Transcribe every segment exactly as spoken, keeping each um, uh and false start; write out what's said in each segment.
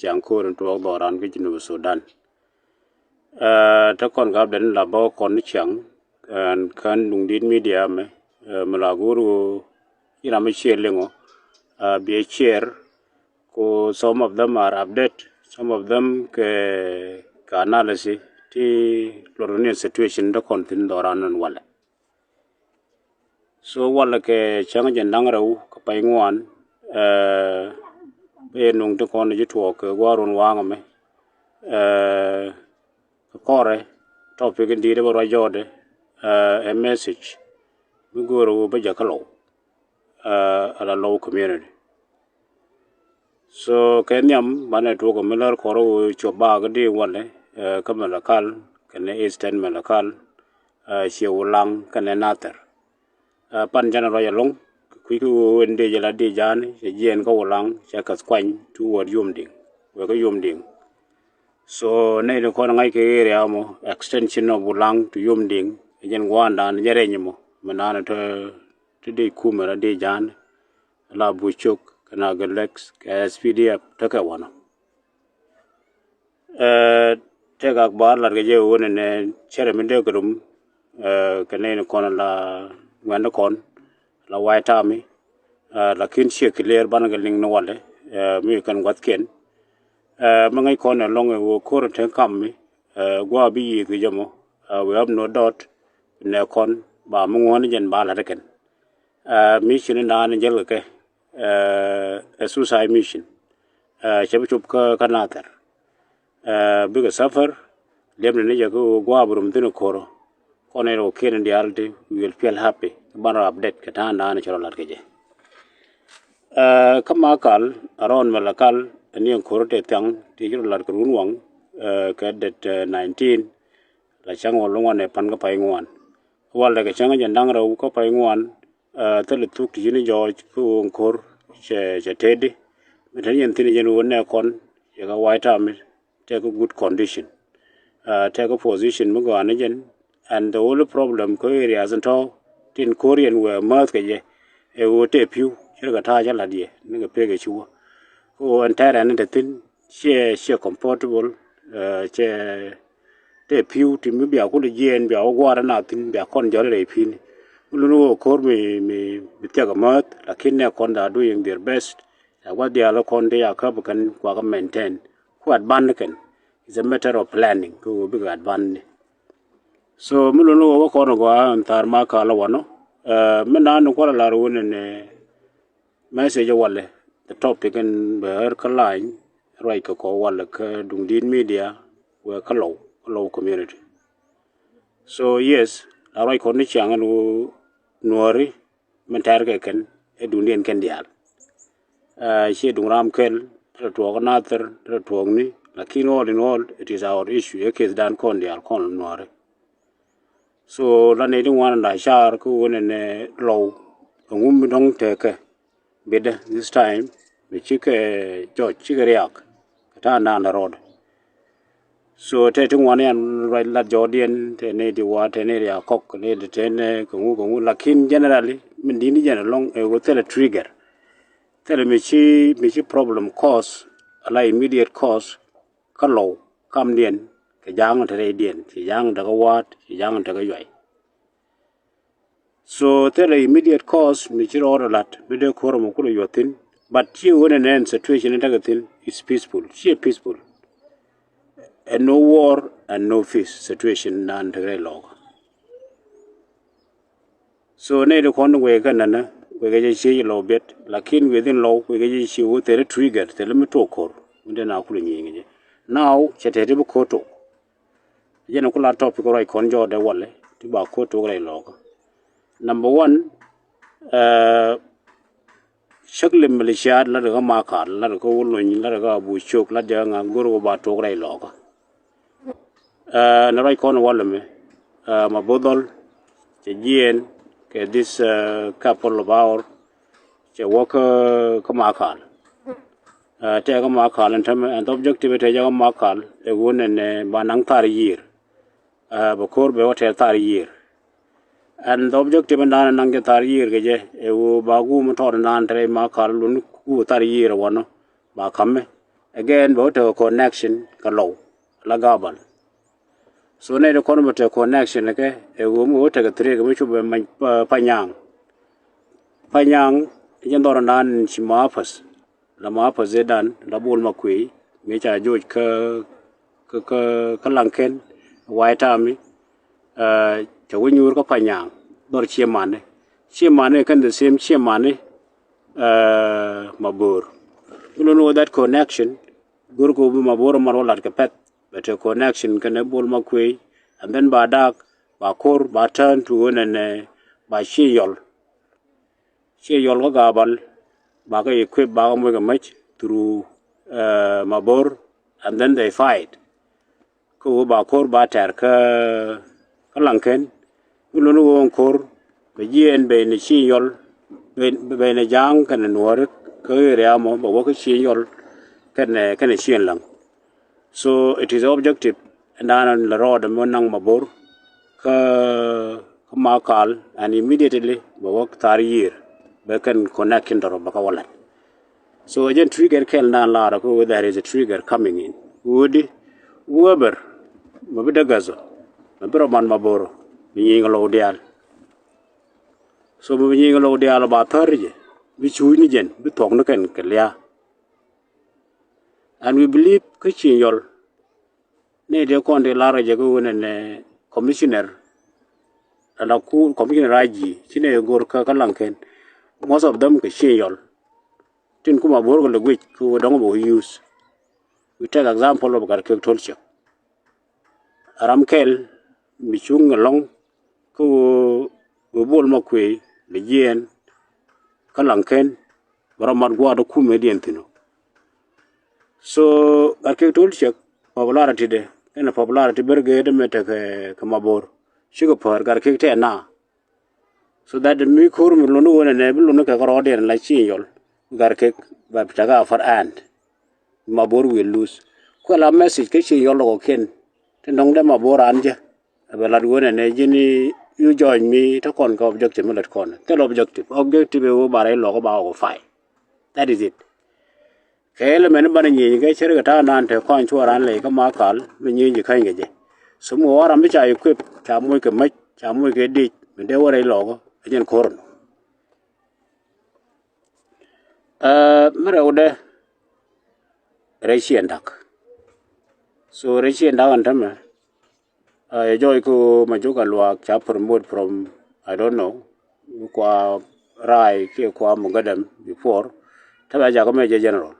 ciaŋ ko̱r in tuɔɔk dhɔran kä Junub Sudan. Ɛ, te kɔn gap den la bä kɔn ciaŋ, ɛn kän duŋdit media mɛ, ɛ, mi la go̱o̱r ɣöö ci ram mi share liŋ ɔ, ɛ, bi share, ku some of them are update, some of them kɛ, kɛ analysis ti luɔt ni situation te kɔn thi̱n dhɔran in walɛ. So walɛ kɛ cäŋ jɛn da̱ŋ rɛw kä pay ŋuan, ɛ, bɛ yɛ nuŋ ti kɔn ji̱ tuɔɔk kɛ gua̱a̱r run waŋ ɛmɛ, ɛ, kɛ kɔrɛ topic in di̱i̱t ɛ bä ruac jɔɔdɛ, ɛ, ɛ message mi go̱o̱rɛ ɣöö bä jɛ kä Lɔw, ɛ, ala Lɔw community. So kɛ nhiam banɛ tuɔk mi lär kɔrɔ ɣöö cop bak di walɛ, ɛ, kä Malakal kɛnɛ Eastern Malakal, ɛ, ciɛ Wulaŋ kɛnɛ Nathɛr. Ɛ, pan jɛn ruac ɛlɔ̱ŋ, kui̱ kä ɣöö wen dee jɛ la di ja̱a̱n, cɛ jiɛɛn kä Wulaŋ, cɛ käth kuany toward Yomdiŋ, wek kä Yomdiŋ. So nɛy ni kɔn ŋa̱c kɛ area mɔ, extension of Wulaŋ to Yomdiŋ, ɛ jɛn gua̱a̱ndan jɛ rɛny mɔ, mi naan tɔ ti dee kumɛ la di ja̱a̱n, la Bucok kɛnɛ Agelex kɛ S P D F tekɛ wanɔ. Ɛ, tëëk ak ba lat kɛ jɛ ɣöö nɛnɛ cärɛ mi dee kɛ rum, ɛ, kɛ nɛy ni kɔn la ŋuɛ̈ni kɔn la White Army, ɛ, lakin ciɛ clear banɛ kɛ liŋ ni walɛ, ɛ, mi kɛn gua̱thkiɛn. Ɛ, mi ŋäc kɔn ɛlɔ̱ŋ ɛ ɣöö ko̱r in te kam mi, ɛ, gua̱a̱ bi yiëëth kɛ jɛ mɔ, ɛ, we have no doubt nɛ kɔn ba mi ŋuɔ̱ɔ̱ni jɛn ba la̱t kɛn. Ɛ, mission in naan in jäl kɛ kɛ, ɛ, ɛ suicide mission. Ɛ, cɛ bi cop kä, kä Nathɛr. Ɛ, bikɛ suffer, liɛpni ni jɛ kä ɣöö gua̱a̱ bi rum thi̱n ko̱rä. Kɔn in rɔ kiɛn in diaal ti, we will feel happy. Ban rɔ update kɛ ta̱a̱ in naan in cɛ rɔ la̱t kɛ jɛ. Ɛ, kä Makal, around Malakal, ɛn yɛn ko̱rä tɛ thiaŋ, ti ci rɔ la̱t kɛ run waŋ, ɛ, kɛ det, ɛ, nineteen, la cäŋ wä luŋ wanɛ pan kä pay ŋuan. Walɛ kɛ cäŋ jɛn da̱ŋ rɛw kä pay ŋuan, ɛ, thilɛ thuk ti ji̱n jɔɔc kä ɣöö ko̱r cɛ, cɛ tëëdi. Mi te ni yɛn thi̱n jɛn ɣöö nɛ kɔn, cɛ kɛ White Army, tɛk kä good condition. Ɛ, tɛk kä position mi gɔaa ni jɛn. And the only problem kä areas in tɔ̱ tin ko̱r yɛn wee määth kɛ jɛ, ɛ ɣöö tɛ pi̱w, cɛ kɛ ta̱a̱ cä la̱t yɛ, ni kɛ pek ɛ ci wä. Kä ɣöö ɛn tɛrɛ ni te thi̱n, ciɛ, ciɛ comfortable, ɛ, ciɛ, tɛ pi̱w ti mi bia kulɛ jiɛɛn bia wä gua̱a̱r na thi̱n bia kɔn jɔri rɛy pi̱ni. Mi luni wä ko̱r mi, mi, mi thiak a määth, lakin nɛ kɔn da doing their best. Ɛ gua̱th diaal kɔn ti ya käp kɛn kua kɛ maintain. Ku advance kɛn. It's a matter of planning. Kä wä bikɛ advance ni. So mi luni wä wä kɔn gɔaa ɛn thaar Makal wanɔ. Ɛ, mi naan ni kualɛ lar wä ni nɛ message walɛ, the topic in bɛ ɣär kä lany, ruac kɛ kɔ walɛ kä duŋdi̱t media, wɛ kä Lɔw, kä Lɔw community. So yes, la ruac kɔn ni ciaŋ ɛn ɣöö Nuääri min tɛr kɛ kɛn ɛ duŋdiɛn kɛn diaal. Ɛ, ciɛ duŋ ram kɛl, te tuɔɔk Nathir, te tuɔɔk ni, lakin all in all, it is our issue, ɛ case dan kɔn diaal kɔn Nuääri. So la nɛy ti ŋuan la car kä ɣöö nɛnɛ Lɔw, ɛŋu mi dɔ̱ŋ tekɛ bitdä this time, mi cikɛ jɔc, cikɛ riak kɛ ta̱a̱ naan la rɔɔdɛ. So tɛ ti ŋuan yan ruac lat jɔɔdiɛn, tɛ nɛy ti wa, tɛ nɛy ti a kɔk, nɛy ti tɛ nɛ kɛ ŋu kɛ ŋu, lakin generally min di̱t ni jɛn ɛlɔ̱ŋ ɛ ɣöö thilɛ trigger. Thilɛ mi ci, mi ci problem cause, ala immediate cause, kä Lɔw kamdiɛn, kɛ ja̱a̱ŋ te rɛydiɛn, ci ja̱a̱ŋ te kä Wa̱a̱t, ci ja̱a̱ŋ te kä Yuay. So thilɛ immediate cause mi ci rɔɔdɛ la̱t mi dee ko̱r ɛmɔ kulɛ yuɔth thi̱n. But ci ɣöö nɛnɛ situation in tekɛ thi̱n is peaceful, ciɛ peaceful. And no war and no peace situation naan tekɛ rɛy Lɔw. So nɛy ti kɔn wekɛ nɛnɛ, wekɛ jɛ cie jɛ Lɔw biɛt, lakin within Lɔw wekɛ jɛ cie wä thilɛ trigger, thilɛ mi tok ko̱r mi dee na kulɛ nyieny kɛ jɛ. Now cɛ tɛt ti bi ko̱r tok. Jɛn ku la topic ruac kɔn jɔɔdɛ walɛ ti ba ko̱r tok rɛy Lɔw. Number one, ɛ, cäkli militiat lat kä Makal, lat kä Wuluny, lat kä Abucok, lat jɛ ŋa go̱r kɛ ba tok rɛy Lɔw. Ɛ, ni ruac kɔn walɛ mi, ɛ, Mabudhɔl cɛ jiɛɛn kɛ this, ɛ, couple of hour cɛ wä kä, kä Makal. Ɛ, tɛ kä Makal ɛn tämɛ, and the objective tɛ jɛ kä Makal ɛ ɣöö nɛnɛ ba naŋ thar yiër. Ɛ, bɛ ko̱r bɛ wä tɛr thar yiër. And the objective in dan naŋ jɛ thar yiër kɛ jɛ ɛ ɣöö ba guum tɔɔt in dan tɛrɛ Makal lun guum thar yiër wanɔ ba ka̱mɛ. Again, bɛ wä tekɛ connection kɛ Lɔw la Gabal. So nɛy ti kɔn bɛ tekɛ connection kɛ ɛ ɣöö mi wä tekɛ three kɛ mi cu bɛ many Panyaŋ. Panyaŋ jɛ dhɔr naan ci ma apath la ma apath idan la Bol Makuëë mi ca joc kä kä kä Laŋkɛn White Army. Cɛ wä nyuur kä Panyaŋ dhɔr ciɛ mani ciɛ mani kɛn the same ciɛ mani Mabor. Mi lun wä that connection go̱r kɛ wä bi Mabor man wä lat kɛ pɛth bɛ te connection kɛnɛ Bol Makuëë. And then ba dak ba kor ba turn to wä nɛnɛ ba Ciëŋ Yɔl. Ciëŋ Yɔl kä Gabal ba kɛ equip ba kɛ moc kɛ mäc through Mabor. And then they fight kä wä ba kor ba tɛr kä kä Laŋkɛn. Mi lun wä kor bɛ jiɛɛn bɛ ni Ciëŋ Yɔl bɛ ni Ja̱a̱ŋ kɛnɛ Nuɔri kä area mɔ bɛ wä kä Ciëŋ Yɔl kɛnɛ kɛnɛ Ciëŋ Läŋ. So it is objective ɛn da̱a̱n la rɔɔdɛ mi naŋ Mabor kä kä Makal and immediately bɛ wä thar yiër bɛ kɛn connection dɔrɔ bɛ kä wä lat. So ɛ jɛn trigger kɛl da̱a̱n laarɔ kä wä there is a trigger coming in wä di whoever mɛ bi dägäthɔ mɛ bi rɔ man Mabor mi nyieny kɛ Lɔw diaal. So mɛ bi nyieny kɛ Lɔw diaal ba thär jɛ bi cuuc ni jɛn bi thuɔk ni kɛn kɛ lia̱a̱. And we believe kä Ciëŋ Yɔl ni dee kɔn dee lar jɛ kä wen ɛn commissioner ala ku commissioner aji ci ne go̱r kä kä Laŋkɛn. Most of them kɛ Ciëŋ Yɔl tin ku Mabor kɛ lɛ guic kä wä dɔŋ bɛ wä use. We take example of Gat Kek Tol Ciek. Ram kɛl mi cuŋ ɛlɔŋ kä wä wä Bol Makuëë lɛ jiɛɛn kä Laŋkɛn bɛ rɔ mat gua̱a̱r dɔ kumɛ diɛn thi̱n ɔ. So Gat Kek Tol Ciek popularity de kɛnɛ popularity brigade mɛ tekɛ kɛ Mabor cikɛ päär Gat Kek tɛɛ na. So that mi ko̱r mi luni wen ɛnɛ bi luni kɛ kɛ rɔɔdiɛn la Ciëŋ Yɔl Gat Kek bɛ tekɛ a far and Mabor will lose. Kuɛ la message kä Ciëŋ Yɔl dɔkɔ kiɛn ti nɔŋ dee Mabor an jɛ. Ɛ bɛ lat wen ɛnɛ ji̱n you join me te kɔn kɛ objective mi lät kɔn thil objective objective ɛ wä bara ilɔk ba wä fight. That is it. Kɛ element banɛ nyieny kɛ cär kɛ ta̱a̱ naan te kɔn cuɔ ran ley kä Makal mi nyieny ji̱ käny kɛ jɛ. So mi wä ram mi ca equip ca moc kɛ mäc ca moc kɛ dic mi dee wä rɛy lɔkä ɛ jɛn ko̱r nɔ. Mi rɛwdɛ rɛy Ciëŋ Da̱k. So rɛy Ciëŋ Da̱k ɛn tämɛ Ɛ jɔc kä ma jok a luaak ca promote from I don't know kua rai kiɛ kua mugadam before. Tɛ bɛ jakä mɛ jɛ general.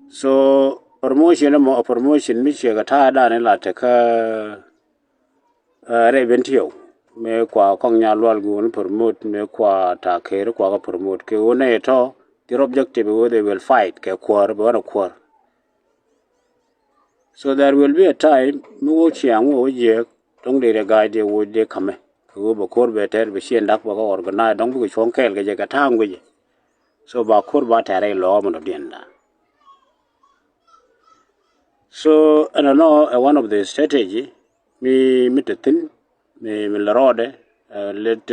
So promotion mɔ promotion mi ciɛ kɛ ta̱a̱ dan in la tekä rɛ ben tiɛw mɛ kua kɔŋ nya lual gun promote mɛ kua ta̱a̱ ker kua kä promote kɛ wä nɛ tɔ. Their objective wä they will fight kɛ kuäär bɛ wä nɛ kuäär. So there will be a time mi wä ciaŋ wä wä jiɛk dɔ̱ŋ dee rɛ ga̱a̱c dee woc dee ka̱mɛ kɛ wä bɛ ko̱r bɛ tɛr bɛ Ciëŋ Da̱k bɛ kɛ organize dɔ̱ŋ bikɛ cuɔ̱ŋ kɛɛl kɛ jɛ kɛ ta̱a̱ŋ guic jɛ. So ba ko̱r ba tɛr rɛy lɔɔk mɛ dɔ̱diɛn dan. So ɛn ɛnɔ ɛ one of the strategy mi mi te thi̱n mi mi lɛ rɔɔdɛ. Let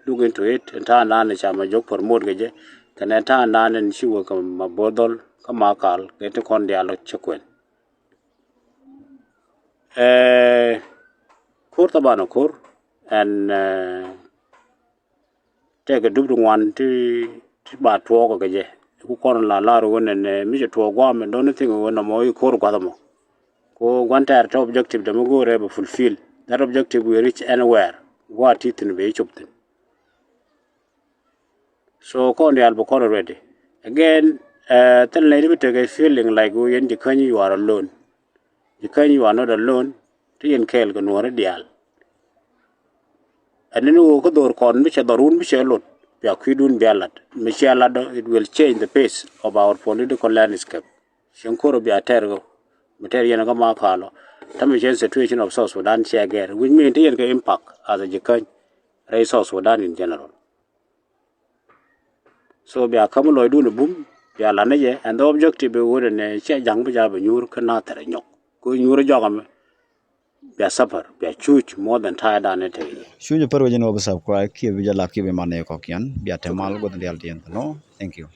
look into it ɛn ta̱a̱ naan ca ma jok promote kɛ jɛ kɛnɛ ta̱a̱ naan ɛn ci wek kɛ ma bo̱o̱th dhɔl kä ma kal kɛ ti kɔn diaal cɛ kuɛn. Ko̱r thaban ko̱r ɛn tɛkɛ dup ti ŋuan ti ti ba tuɔɔk kɛ jɛ. Ku kɔn la lar wen ɛn mi cɛ tuɔɔk guam ɛn dɔn ni thiŋ wen nɔmɔ i ko̱r guath ɛmɔ. Ku guan tɛɛr tɛ objective dɛ mi go̱o̱rɛ bɛ fulfill. That objective will reach anywhere. Gua̱a̱ ti thi̱n bɛ i cop thi̱n. So kɔn diaal bɛ kɔn ready. Again thil nɛy ti bi tekɛ feeling like ɣöö yɛn ji̱ käny you are alone. Ji̱ käny you are not alone. Ti yɛn kɛɛl kɛ nuɔ̱ɔ̱ri diaal. Ɛn ni ɣöö kä dho̱r kɔn mi cɛ dhɔrun mi cɛ lot bia kui̱dun bia lat mi cɛ lat it will change the face of our political landscape. Cieŋ ko̱r bia tɛr ɣöö mi tɛr yɛn kä ma kalɔ. Tämɛ cɛ situation of South Sudan cɛ gɛr which mean ti yɛn kɛ impact as a ji̱ käny rɛy South Sudan in general. So bia käm lɔcdun ɛ bum bia la̱t ni jɛ and the objective ɛ ɣöö dɛ nɛ cɛ ja̱ŋ bi ja̱ bɛ nyuur kä nathɛr ɛ nyɔk. Kɛ nyuur ɛ jɔk ɛmɛ bia suffer bia cuc more than tired dan ni te. Cuc ɛ pär wecin wä bi subscribe kiɛ bi jɛ lak kiɛ bi man ni kɔkiɛn bia te mal guth dial ti yɛn thɛ nɔ. Thank you.